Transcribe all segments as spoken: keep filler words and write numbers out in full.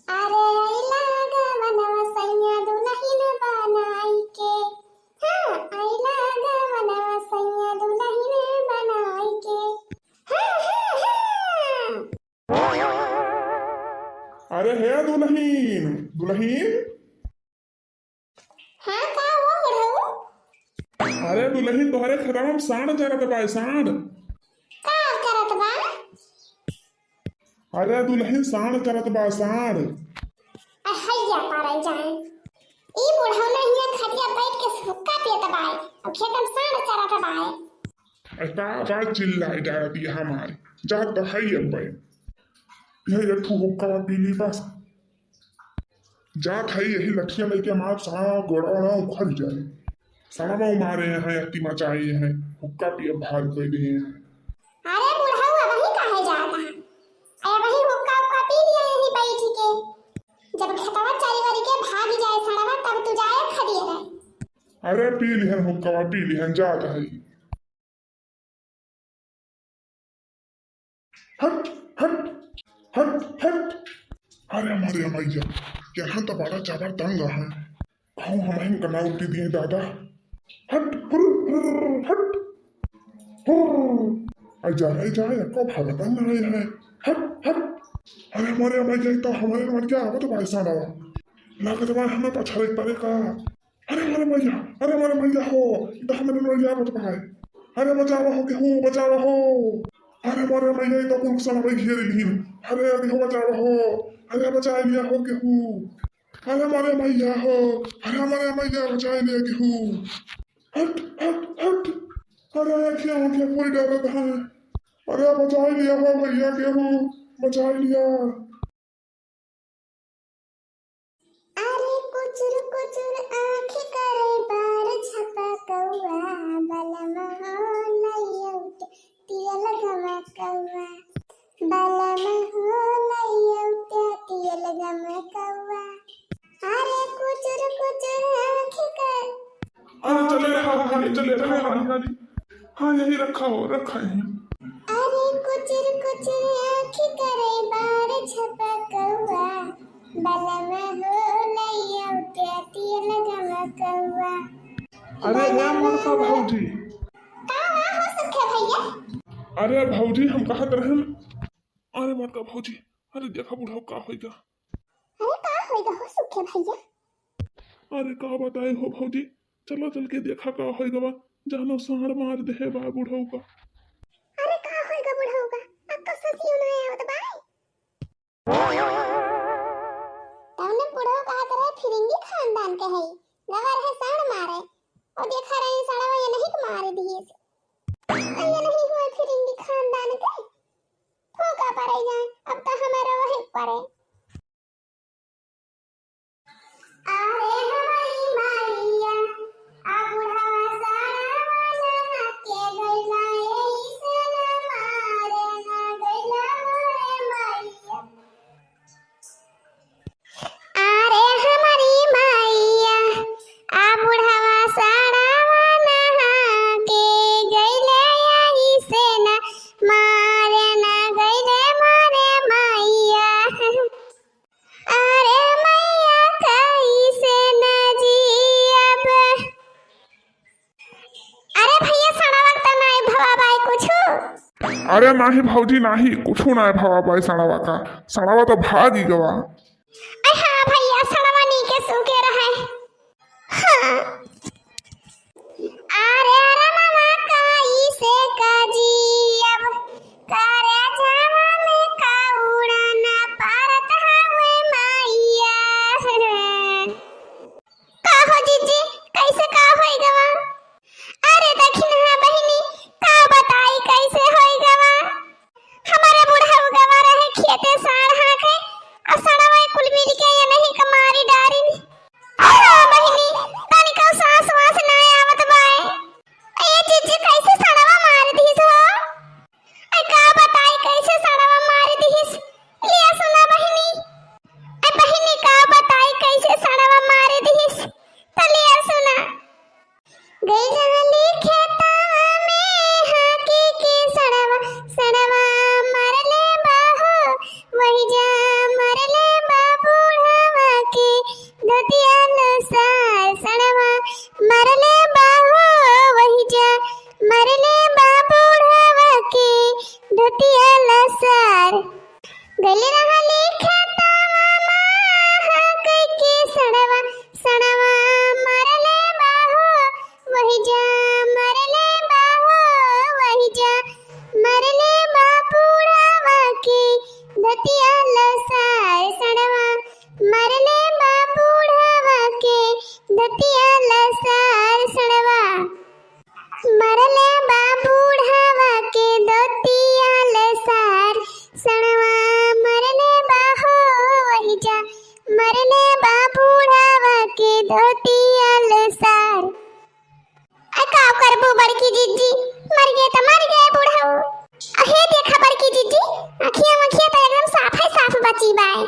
अरे अइला गवनवा सैया दुलहिन बनाई के, हाँ, अइला गवनवा सैया दुलहिन बनाई के। हाँ, हाँ, हाँ। अरे हे दुलहिन, दुलहिन। हाँ, का हो बुढ़ऊ? अरे दुलहिन, तोहरे खेतवा में साँड़ चरत बा, साँड़। का करत बा? अरे दुलहिन, साँड़ चरत बा, साँड़। अरे हैया पारे जाए। ई बुढ़ऊ ना हियाँ खटिया बैठ के हुक्का पियत बाए, और खेत में साँड़ चरत बाए। अरे का बा चिल्लाई डारत ये हमार? जा तो है अब बे। ये एक ठो हुक्का पी ली बस। जात है यही लठिया लेके मार सारा गोड़ा ना उखड़ जाए। सारा माऊ मारे हैं, अति मचाए हैं, हुक्का पिए भार कोई नहीं है। अरे बुढ़ऊ, अबही काहे जात है? अरे वही हुक्का उक्का पी लिया यही बैठ के। जब खेतवा चरी वरी के भाग जाए सड़वा तब तू जाए खदिए रहे। अरे पी लिहन हुक्का, पी लिहन जात है। हट, हट, हट, हट। अरे हमारे मैया, यहाँ तो बड़ा चादर टंगा है। कहूँ हमहिन का ना उल्टी दिए दादा। हट, हुर, हुर, हट। हुर। आई जा, आई जा, एको भागता नहीं है। हट, हट। अरे हमारे मैया, तो हमारे मर गया, अब तो भाई साहब। लागत बा हमें पछाड़े पड़े का। अरे हमारे मैया, अरे हमारे मैया हो, ई तो हमारे मैया आवत बा। अरे बचावा हो केहू, बचावा हो। अरे हमारे मैया, ई तो कुल सड़वा घेर लिहिन। अरे केहू बचावा हो, अरे बचाए लिया हो केहू। अरे हमारे मैया हो, अरे हमारे मैया बचाए लिया केहू। हट, हट, हट। अरे आँखें, आँखें पूरी डरत हैं। अरे बचाए लिया हो भैया केहू, बचाए लिया। अरे कुचुर कुचुर आँख करे बार छपा कौआ, बलम हो लइयौटे तियल गम कौआ, बलम हो लइयौटे तियल गम कौआ। अरे कुचुर कुचुर आँख कर अरे चले रहा, हाली चले रहा, हाली, हाली। हाँ, यही रखा हो, रखा है। अरे कुचुर कुचुर आँख करे बार छपा कौआ, बलम हो लइयौटे तियल गम कौआ। अरे हे मोटका भौजी। का बा हो सुखे भैया? अरे भौजी, हम कहत रहन, अरे मोटका भौजी, अरे देखा बुढ़ऊ का होइगा। अरे का होइगा हो सुखे भैया? अरे का बताई हो भौजी, चला चल के देखा का होइगा बा, जानो साँड़ मार देहे बा बुढ़ऊ का। अरे का होइगा बुढ़ऊ का? अब तो ससियो नहीं आवत बा। तउने बुढ़ऊ कहत रहे फिरिंगी खानदान के है, गवा रहे साँड़ मारे, और देखा रहे साँड़वा ये नहीं के मारे दिए से। ये नहीं हुए फिरिंगी खानदान के। फूका पड़े जाए, अब तो हमारे वही पड़े। अरे हमारी मैया, आ बुढ़वा सारा नहा के गइला, एही से ना मारे ना गइला मोरे मैया। अरे हमारी मैया, आ बुढ़वा सारा नहा के गइला, एही से ना मारे ना गइले मोरे मैया। अरे मैया, कैसे न जियब। अरे भैया, सड़वा त नाई भवा बाई कुछु? अरे नाही भौजी, नाही, कुछु नाई भवा बाई सड़वा का। सड़वा तो भागी गवा। अरे हाँ भैया, सड़वा नीके सूखे रहे। हाँ। अरे रमवा कैसे का जियब, करे जावा में का उड़ाना पारत हवे मैया। का हो जीजी, कैसे का होई गवा? अरे दखिनहा बहिनी, का बताई कैसे होई गवा? हमारे बुढ़ऊ गवा रहे खेते साँड़ हाँके, आ सड़वा कुल मिल के ये नहीं क मारी डारिन। हाँ बहिनी, तनिको सांस वास ना आवत बाए। ए जीजी, कैसे सड़वा मार दीस हो? गइल रहली खेतवा मा, हाँ, कइके सड़वा, सड़वा मरले बा हो, वही जा मरले बा हो, वही जा मरले बा बूढ़वा के धोतिया लसार। सड़वा मरले बा बूढ़वा के धोतिया लसार। सड़वा मरले बा बूढ़वा के धोतिया लसार, सड़वा मरले बा हो, वही जा मरले बा बूढ़वा के धोतिया लसार। आ का करबू बड़की जिज्जी, मर गए त मर गए बूढ़ऊ। अहे देखा बड़की जिज्जी, अखिया मखिया त एकदम साफे साफ बची बाय।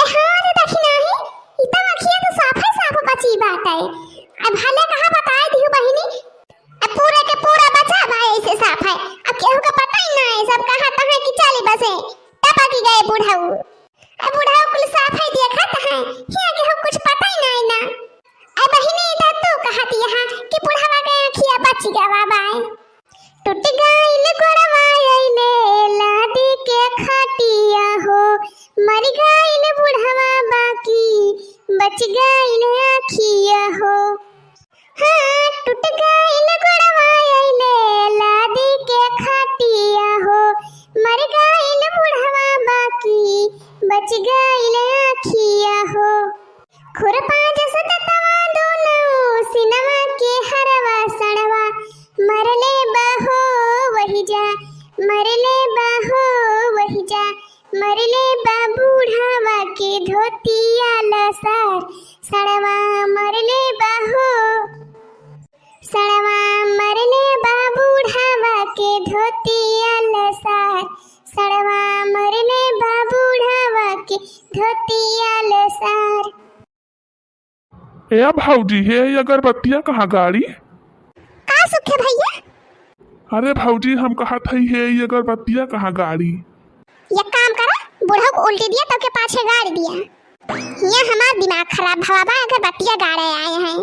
अरे हाँ रे दखिनाही, ई त अखिया त साफे साफ बची बाटे। अब भले कहाँ बताए दिहु बहिनी, अब पूरा के पूरा बचा बा ऐसे साफ है। अब केहू के पता ही ना है, सब कहाँ तहाँ की चाली बसे टपकी गए बूढ़ऊ। अब बूढ़ऊ कुल साफ है देखत है, हिया केहू कुछ पता ही ना है ना। अब बहिनी त तू कहत यहाँ कि बूढ़वा के अखिया बच गवा बाय। टूट गइल गोड़वा अइले लादी के खटिया हो, मर गइल बुढ़वा बाकी बच गइल आँखिया हो। हाँ, टूट गइल गोड़वा अइले लादी के खटिया हो, मर गइल बुढ़वा बाकी बच गइल आँखिया हो। खुरपा जस दतवा दोनों सिनवा के हरवा सड़वा मरले बा हो वही जा, मरले बा हो वही जा, मरले बा बूढ़वा के धोतिया लसार, सड़वा मरले बा हो। सड़वा मरले बा बूढ़वा के धोतिया लसार, सड़वा मरले बा बूढ़वा के धोतिया लसार। ए भौजी, हे, ई अगरबत्तिया कहाँ गाड़ी? का सुखे भैया? अरे भौजी, हम कहत हई, हे, ई अगरबत्तिया कहाँ गाड़ी? एक काम करा, बुढ़ऊ के उल्टी दिया, तब के पाछे गाड़ी दिया। हिया हमार दिमाग खराब भवा बा, अगरबत्तिया गाड़े आए हैं।